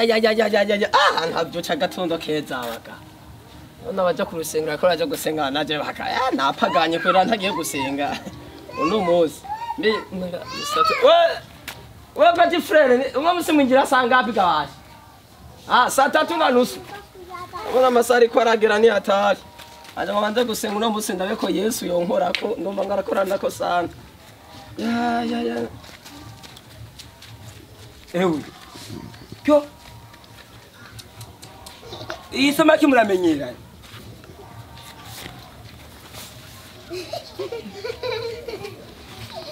ya ya ya ya ya ya, ah, nkavyuca agatondo keza waga. None abaja ku rusengero bariko baraja gusenga, naje baka napaganye kubera ntagiye gusenga uno munsi. Mbi we we petit frère, uno munsi mwinjira saa ngapi gabasha? Ah, saa tatu na nusu. Ubona amasaha ariko aragera, ni hatari. Aje banze gusenga uno munsi, ndabe ko Yesu yonkorako, ndumva ngarakoranako sana. Ya ya ya. Ewe kyo, iyi samaki muramenyeranye?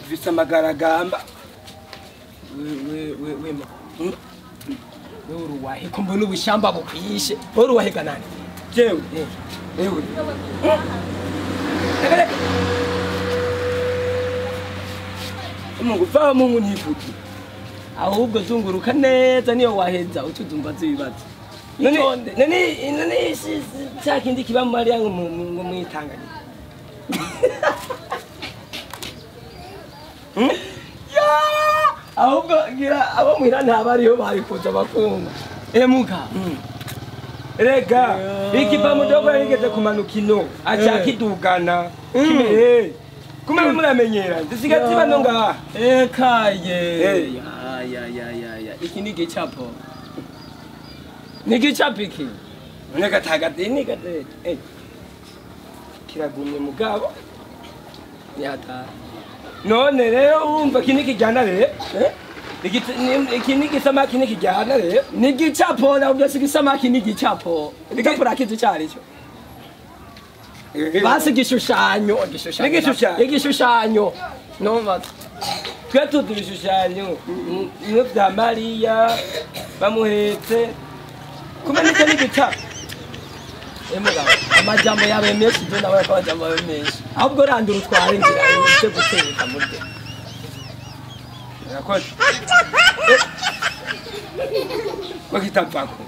Ifise amagaragamba. We we we we ma. We uruwahe ko mbona ubushamba bukwishe? Wowe uruwahe ganani? Jewe, ewe, reka reka, Mungu va, Mungu ntivuge. Ahubwo zunguruka neza, niyo waheza ucuzumva z'ibibazo. None Itonde. None cya kindi kiba mu Mariya ngo mwitanganyika? Ya! Ahubwo ngira abo muhira ntabariyo, bari kuza bakumva. Emuka. Rega ikiva mudogo yarigeze kumanuka ino aca kidugana. Kumbe muramenyera, zisigaye ziba no ngaha. Ekaye. Eh. Ya ya ya ya ya. Iki ni gicapo. Ni gicapo iki. None gatagati gate, kiragumye mugabo. Ni hatari. None rero urumva iki ni kijyana rero. Iki ni igisamaki, ni kijyana rero. Ni gicapo na ubwo si gisamaki, ni gicapo. Igicapo rakizi cyari cyo. Basi igishushanyo, igishushanyo. Igishushanyo. Igishushanyo. Numva. Twe tuzi ibishushanyo bimwe bya Mariya bamuhetse, kumbe nicyo n'igicapo. Emugabo, amajambo yawe menshi, je ndabona ko amajambo yawe menshi. Ahubwo randura utware inzira uje guteka murye. Urakoze. Ko kitavako.